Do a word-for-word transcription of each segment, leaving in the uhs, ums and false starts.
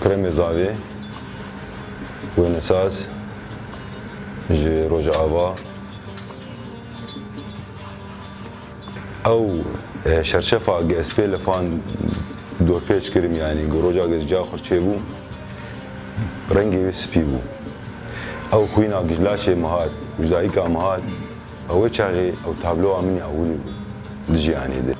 Demê zavê, wênesaz ji Rojava. Ew, e, şerşefa ge ez pê lifan dorpêç kirim, yanî ku roja ge ji ca xwe çêbû, rengê wê spî bû. Ew xwîna ge ji laşê min hat, ji dayika min hat, ew wê çaxê ew tabloya min ya ewilî bû di jiyanê de.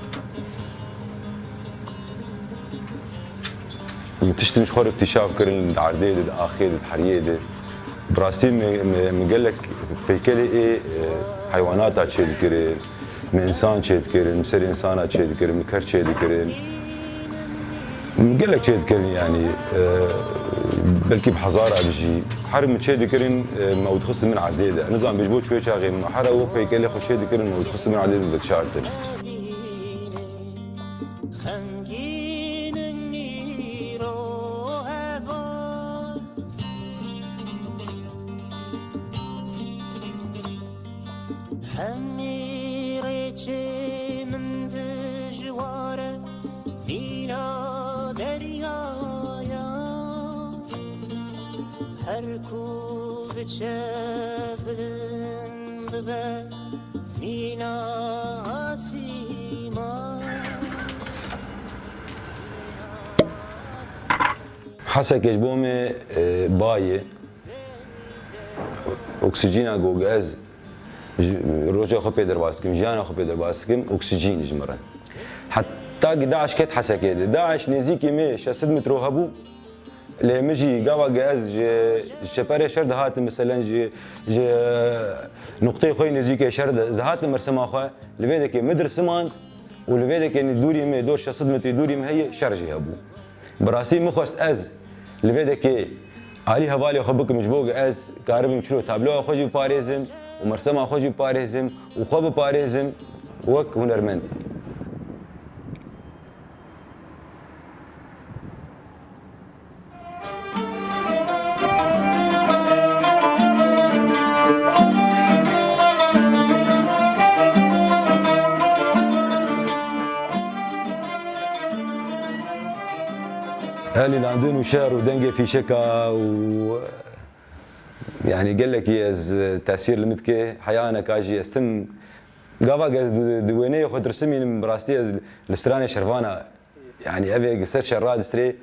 Min tiştin ji xwe re îktîşaf kirin, di erdê de, di axê de, di heriyê de. Bi rastî min, min, min gelek peykelê ê, e, heywanata çêdikirin, min însan çêdikirin, min ser însana çêdikirin, min ker çêdikirin. Min gelek çêdikirin, yanî, e, belkî bi hezara de jî. Her min çêdikirin, e, me ew dixistin min erdê de. Nizanim ji bo çi wê çaxê min her ew peykelê xwe çêdikirin, me ew dixistin min erdê de didişartin. Xemgîn in îro heval. Hemî rêçê min dijwar e, mîna deryaya. Her ku diçe bilind dibe, mîna asîman. Hesekê ji bo me, e, bayê. Oksîjîna ku ez ji, roja xwe pê derbas dikim, jiyana xwe pê derbas dikim, oksîjîn ji min re. Heta ki DAIŞ ket Hesekê de. DAIŞ nêzîkî me şeş sed metro hebû. Lê min jî gava ge ez ji, ji çeperê şer dihatim, meselen ji, ji nuqteyê xwe yê nêzîkê şer de, ez dihatim mersema xwe, li vê dekê min dirsimand û li vê dekê dûrî min, dor şeş sed metrî dûrî min heye, şer jî hebû. Bi rastî min xwest ez li vê dekê alî hevalê xwe bikim, ji bo ge ez karibim çilo tabloya xwe jî biparêzim û mersema xwe jî biparêzim û xwe biparêzim wek hunermend. Elîlandin û şer û dengê fîşeka û, yanî, gelekî ez, e, tesîr li min dike. Heyaneka jî ez tim gava ez di, di wêneyê xwe dirsimînim, bi rastî ez li stranê şervana, yanî, ev ê ser şer radistrê,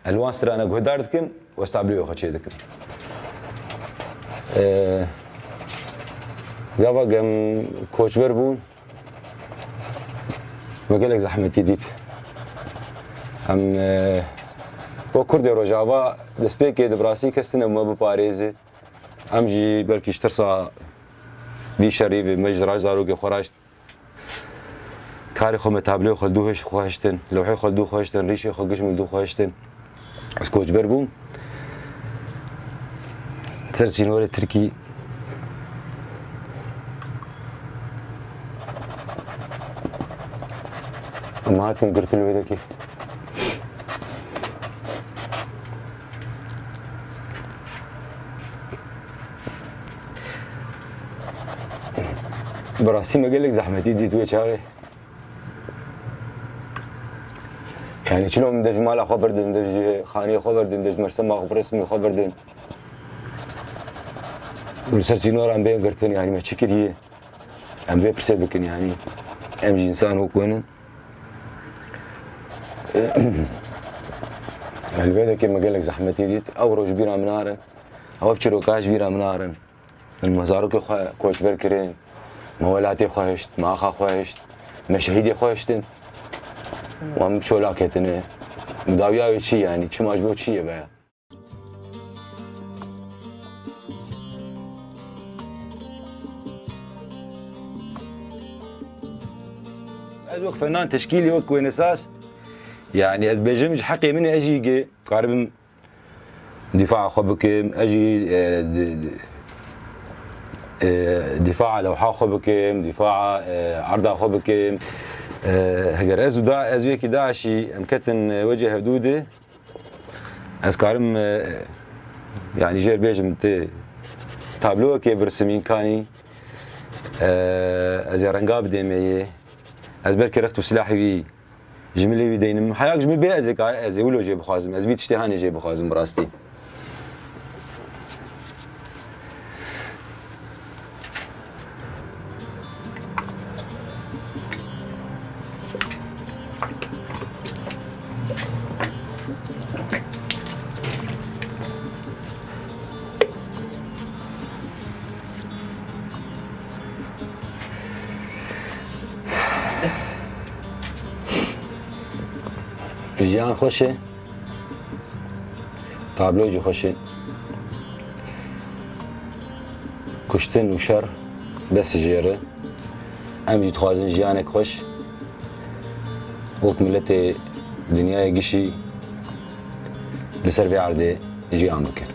ez li wan strana guhdar dikim û ez tabloyê xwe çê dikim. E, gava em koçber bûn, me gelek zehmetî dît. Em, e, wek Kurdê Rojava destpêkê de bi rastî kes tune me biparêze. Em jî belkî ji tirsa vî şerî vê me ji raj zarokê xwe raşt. Karê xwe me tabloyê xwe li dû hişt-, xwe hiştin, lewhê xwe li dû xwe hiştin, rîşê xwe giş min li dû xwe hiştin. Ez koçber bûm. Ser sînorê Tirkî. Em hatin girtin wê dekê. Bi rastî me gelek zehmetî dît wê çaxê. Yanî çilo min dev ji mala xwe birdin, dev ji xaniyê xwe birdin, dev ji mersema xwe, resimê xwe birdin. Li ser sînoran bên girtin, yanî me çi kiriye? Em vê pirsê bikin, yanî em jî însan wek wan in. Li vê dekê me gelek zehmetî dît. Ew roj bîra min narin. Ew ev çîroka ji bîra min narin. Min zarokê xwe koçber kirin. Me welatê xwe hişt, me axa xwe hişt, me şehîdê xwe hiştin. Wan bi çola ketine. Dawiya wê çi, yanî çima ji bo çi ye veya? Ez wek fenan teşkîlî, wek wênesaz, yanî ez bêjim ji heqê min e, ez jî ge karibim dîfaa xwe bikim, ez jî, e, di, di, e, dîfaa lewha xwe bikim, dîfaa, e, erda xwe bikim. E, heger ez û da, ez û yekî DAIŞî em ketin, e, wecê hevdû de, ez karim, e, yanî jêr bêjim tê tabloyekê birsimîn kanî, e, ez ê renga bidêmê yê. Ez belkî rext û silahê wî Ji min lê wî deynim. Heyak ji min bê ez ê ka-, ez ê wilo jê bixwazim. Ez vî tiştê hanê jê bixwazim bi rastî. Jiyan xweş e. Tablo jî xweş e. Kuştin û şer bes ji jê re. Em jî dixwazin jiyanek xweş wek miletê dinyayê gişî li ser vê erdê jiyan bikin.